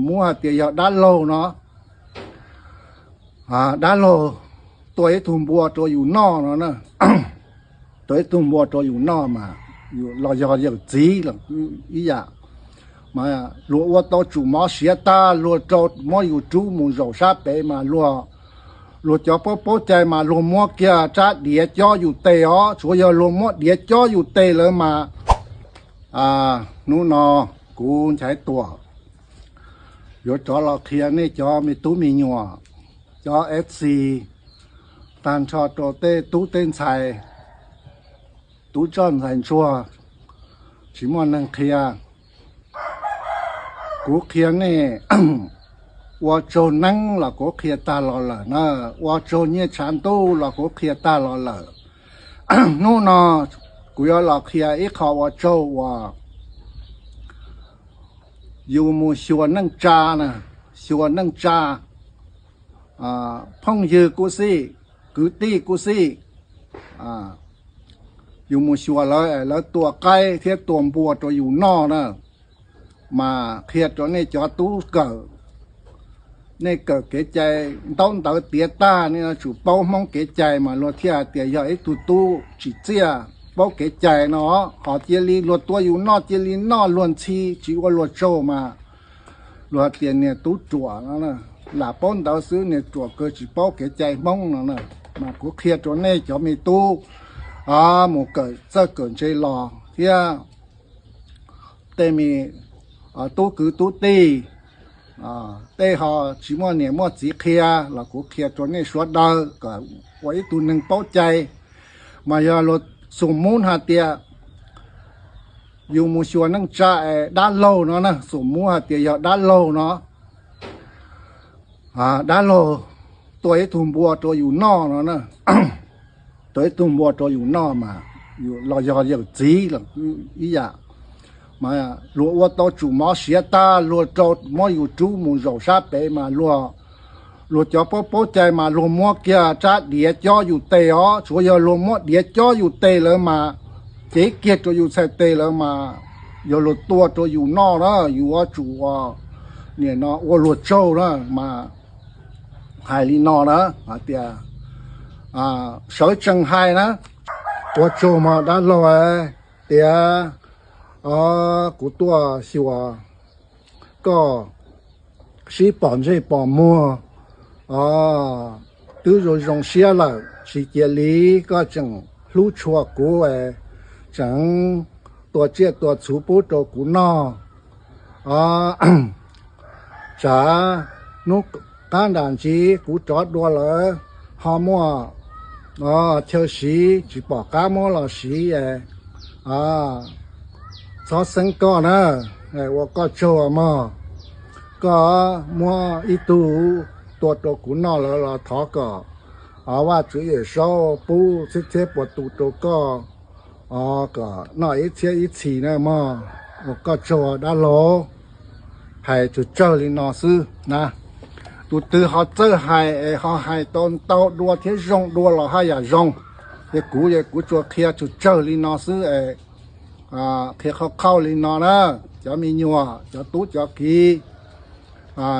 Muab hais tias yog dab laug no, dab laug tua ib tug npua rau yus noj no na, tua ib tug npua rau yus noj mas, los yog yawm txiv los ib yam, mas luag ua tau tsum mov siav tag luag rau muab yus rub mus zaum sab pem mas luag, luag cov paub paub cai mas luag muab kiag rab diav cob yus tes os, tsuav yog luag muab diav cob yus tes lawm mas. Hnub no kuv Nchaiv Tuam yuav rov los qhia nej cov me tub me nyuam, cov F C, tag nrho rau tej tub tej ntxhais, tub roj ntxhais ntsuag, tsis muaj neeg qhia. Kuv qhia nej ua tsaug neeb los kuv qhia tag los lawm na, ua tsaug nyiaj tshav ntuj los kuv qhia tag los lawm. Hnub no kuv yuav los qhia ib qho ua tsaug uas yus mus xyuas neej tsa na, xyuas neej tsa, phooj ywg kuj xij, kwv tij kuj xij, yus mus xyuas lawv, lawv tua qaib thiab tua npua rau yus noj na, mas qhia rau nej cov tub kawm, nej kawm kev cai ntaub ntawv tiav tag nej yuav tsum paub Hmoob kev cai mas luag thiaj hais tias yog ib tug tub tsim txiaj paub kev cai no. Ho cia li luag tua yus noj cia li noj luag ntxhi tsis ua luag tsaug mas luag hais tias niag tub ruam no, lam paub ntawv xwb niag ruam kawg tsis paub kev cai Hmoob no na. Mas kuv qhia rau nej cov me tub mus kawm txawj kawm ntse los thiab tej me tub kwv tub tij, tej ho tsis muaj niam muaj txiv qhia los kuv qhia rau nej sawv daws kom ua ib tug neeg paub cai. Mas yog luag xum mub hais tias yus mus xyuas neej tsa es dab laug no na, xum mub hais tias yog dab laug no, dab laug tua ib tug npua rau yus noj no na, tua ib tug npua rau yus noj mas, los yog yawm txiv los ib yam, mas luag ua tau tsum mov siav tag luag rau muab yus rub mus zaum sab pem mas luag, luag cov paub paub cai mas luag muab kiag rab diav cob yus tes os, tsuav yog luag muab diav cob yus tes lawm mas, cev kiag rau yus txhais tes lawm mas, yog luag tua rau yus noj na yus yuav tsum ua, nim no ua luag tsaug na. Mas hais li no na, hais tias sawv tsees hais na, ua tsaug mog dab laug tias kuv tuaj xyuas koj sib pom ntsej pom muag, twb zoo zoo siab lawm tsis cia li, koj tseem hlub tshua kuv, tseem tua tsiaj tua txhuv pub rau kuv noj. Tsam hnub qab nram ntsis kuv rov dua lawm ho muaj chaw siv tsis pom qab muab los siv, txhob xeeb koj na, ua koj tsaug mog. Koj muab ib tug tua rau kuv noj lawm los thov kom Vajtswv Yawm Saub pub txhiab txhiab puas tu rau koj, kom noj ib txhiab ib txhis na mog. Ua koj tsaug dab laug. Hais tsawg tsawg li no xwb na. Tus twg ho txawj hais es ho hais tau ntau dua thiab zoo dua los haj yam zoo. Es kuv, kuv tsuas qhia tsawg tsawg li no xwb es qhia qhauj qhauj li no na. Cov me nyuam, cov tub cov kiv,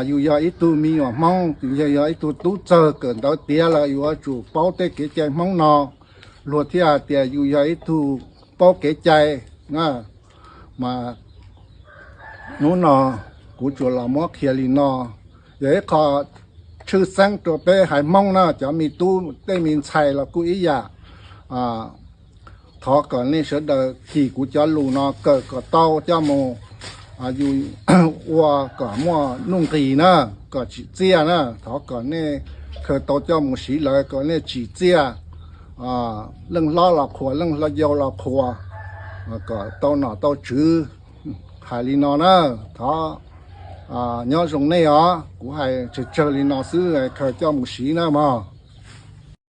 yus yog ib tug me nyuam Hmoob, yus yog ib tug tub txawg kawm ntawv tiav lawm, yus yuav tsum paub tej kev cai Hmoob no, luag thiaj hais tias yus yog ib tug paub kev cai. Mas hnub no kuv tsuas los muab qhia li no, yog ib qho tshwj xeeb rau peb haiv Hmoob na, cov me tub tej me ntxhais los kuj ib yam. Thov kom nej sawv daws chim kuv cov lus no kawm kom tau coj mus, yus ua kom muaj nuj nqis na, kom tsim txiaj na. Thov kom nej khaws tau coj mus siv lawm kom nej tsim txiaj, leej hlob los qhuas, leej hlob yau los qhuas, kom tau nom tau tswv. Hais li no na, thov nyob zoo nej os. Kuv hais tsawg tsawg li no xwb, khaws coj mus siv na mog.